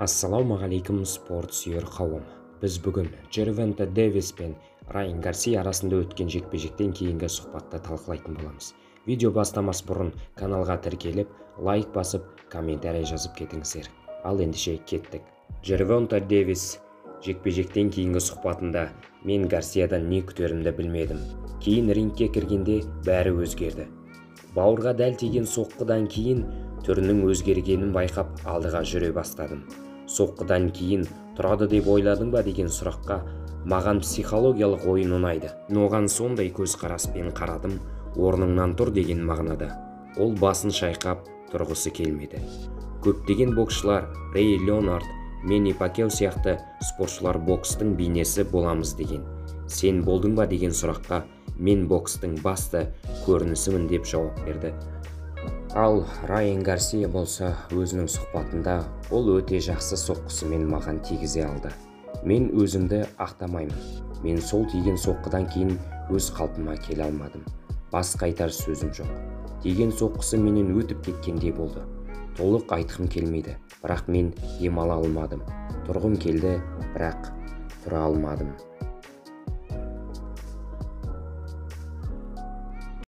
Ассалаумағалейкум, спорт сүйер қауым! Біз бүгін Джервонта Дэвис пен Райан Гарсия арасында өткен жекпе-жектен кейінгі сұхбатты талқылайтын боламыз. Видео бастамас бұрын каналға тіркеліп, лайк басып, комментарий жазып кетіңіздер. Ал ендеше кеттік. Джервонта Дэвис жекпе-жектен кейінгі сұхбатында: «Мен Гарсиядан не күтерімді білмедім. Кейін рингке кіргенде бәрі өзгерді. Бауырға дәл тиген соққыдан кейін түрінің өзгергенін байқап, алдыға жүре бастадым. Соққыдан кейін тұрады деп ойладың ба деген сұраққа: «Маған психологиялық ойын ұнайды. Мен оған сондай көзқараспен қарадым, орныңнан тұр деген мағынада. Ол басын шайқап, тұрғысы келмеді». Көптеген боксшылар, Рэй Леонард, Мэнни Пакьяо сияқты спортшылар бокстың бейнесі боламыз деген. Сен болдың ба деген сұраққа: «Мен бокстың басты көрінісімін», – деп жауап берді. Ал Райан Гарсия болса, өзінің сұхбатында: «Ол өте жақсы соққысымен маған тигізе алды. Мен өзімді ақтамаймын. Мен сол тиген соққыдан кейін өз қалпыма келе алмадым. Басқа айтар сөзім жоқ. Тиген соққысы менен өтіп кеткендей болды. Толық айтқым келмейді, бірақ мен демала алмадым. Тұрғым келді, бірақ тұра алмадым».